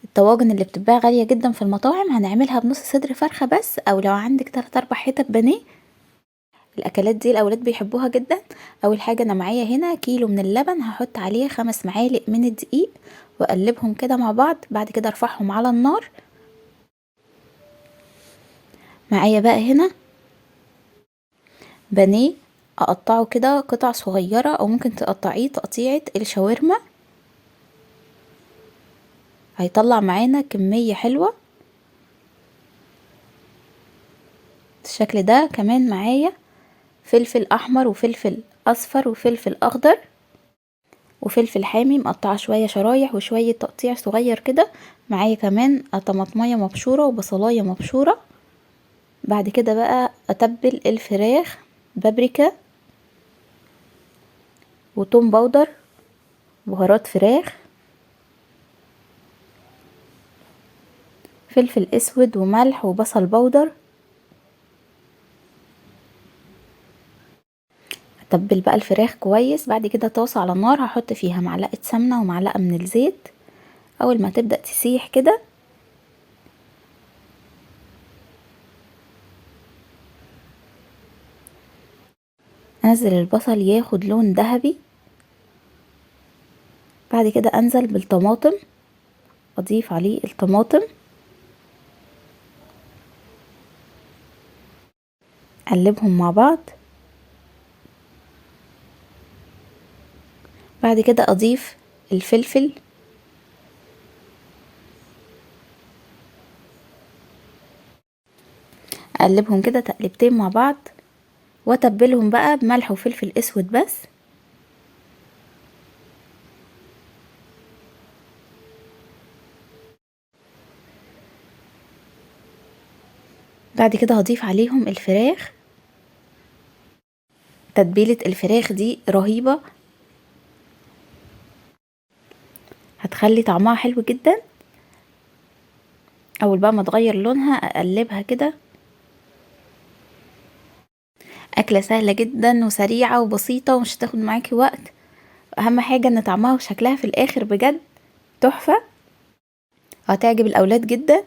الطواجن اللي بتتباع غالية جدا في المطاعم هنعملها بنص صدر فرخة بس، او لو عندك 3 4 حتت بانيه. الاكلات دي الاولاد بيحبوها جدا. اول حاجة انا معايا هنا كيلو من اللبن، هحط عليه 5 معالق من الدقيق واقلبهم كده مع بعض. بعد كده ارفعهم على النار. معايا بقى هنا بانيه اقطعه كده قطع صغيرة، او ممكن تقطعيه تقطيعة الشاورما، هيطلع معانا كمية حلوة بالشكل ده. كمان معايا فلفل احمر وفلفل اصفر وفلفل اخضر وفلفل حامي مقطعه شوية شرايح وشوية تقطيع صغير كده. معايا كمان طماطمية مبشورة وبصلاية مبشورة. بعد كده بقى اتبل الفراخ بابريكا وتوم powder، بهارات فراخ، فلفل اسود وملح وبصل powder. اتبل بقى الفراخ كويس. بعد كده طاسة على النار هحط فيها معلقة سمنة ومعلقة من الزيت. اول ما تبدأ تسيح كده انزل البصل ياخد لون ذهبي. بعد كده انزل بالطماطم، اضيف عليه الطماطم، اقلبهم مع بعض. بعد كده اضيف الفلفل، اقلبهم كده تقلبتين مع بعض، واتبلهم بقى بملح وفلفل اسود بس. بعد كده هضيف عليهم الفراخ. تتبيلة الفراخ دي رهيبة، هتخلي طعمها حلو جدا. اول بقى ما تغير لونها اقلبها كده. اكلة سهلة جدا وسريعة وبسيطة ومش هتاخد معاكي وقت. اهم حاجة ان طعمها وشكلها في الاخر بجد تحفة، هتعجب الاولاد جدا.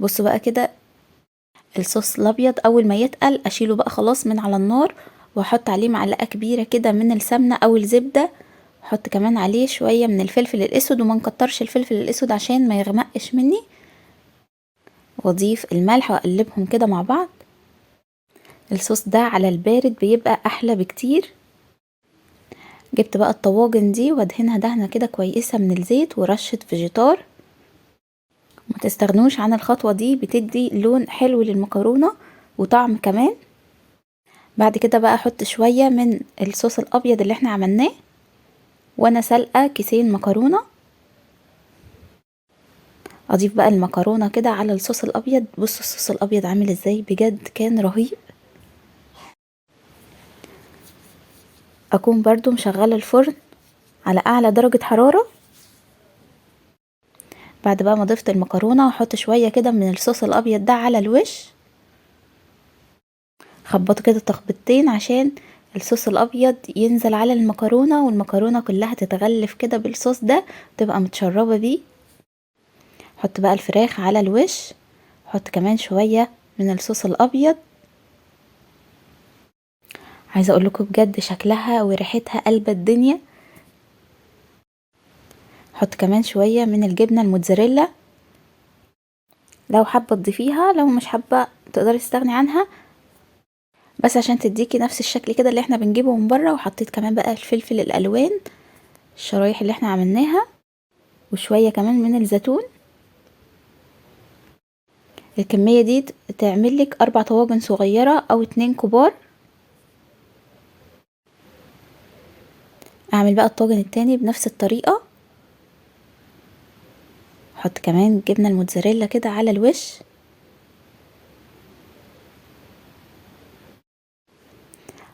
بصوا بقى كده الصوص الابيض اول ما يتقل اشيله بقى خلاص من على النار، واحط عليه معلقة كبيرة كده من السمنة او الزبدة. احط كمان عليه شوية من الفلفل الاسود، وما نكترش الفلفل الاسود عشان ما يغمقش مني. واضيف الملح واقلبهم كده مع بعض. الصوص ده على البارد بيبقى احلى بكتير. جبت بقى الطواجن دي وادهنها دهنة كده كويسة من الزيت ورشة فيجيتار. ما تستغنوش عن الخطوة دي، بتدي لون حلو للمكرونة وطعم كمان. بعد كده بقى احط شوية من الصوص الابيض اللي احنا عملناه، وانا سلقة كيسين مكرونة. اضيف بقى المكرونة كده على الصوص الابيض. بصوا الصوص الابيض عامل ازاي، بجد كان رهيب. اكون برضو مشغلة الفرن على اعلى درجة حرارة. بعد بقى ما ضفت المكرونة احط شوية كده من الصوص الابيض ده على الوش. خبطه كده تخبطتين عشان الصوص الابيض ينزل على المكرونة، والمكرونة كلها تتغلف كده بالصوص ده، تبقى متشربة بيه. حط بقى الفراخ على الوش، حط كمان شوية من الصوص الابيض. عايزة اقول لكم بجد شكلها وريحتها قلب الدنيا. حط كمان شوية من الجبنة الموتزاريلا لو حابة تضيفيها، لو مش حابة تقدري تستغني عنها، بس عشان تديكي نفس الشكل كده اللي احنا بنجيبه من بره. وحطيت كمان بقى الفلفل الالوان الشرايح اللي احنا عملناها، وشوية كمان من الزيتون. الكمية دي تعمل لك 4 طواجن صغيرة او 2 كبار. اعمل بقى الطاجن التاني بنفس الطريقة. احط كمان جبنة الموتزاريلا كده على الوش.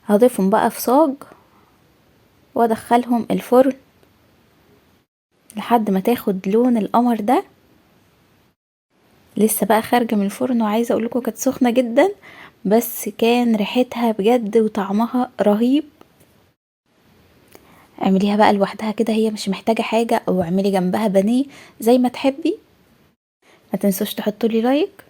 هضيفهم بقى في صاج وادخلهم الفرن لحد ما تاخد لون القمر ده. لسه بقى خارجة من الفرن، وعايزة اقول لكم كانت سخنة جدا، بس كان ريحتها بجد وطعمها رهيب. اعمليها بقى لوحدها كده، هي مش محتاجة حاجة، او اعملي جنبها بانيه زي ما تحبي. ما تنسوش تحطوا لي like.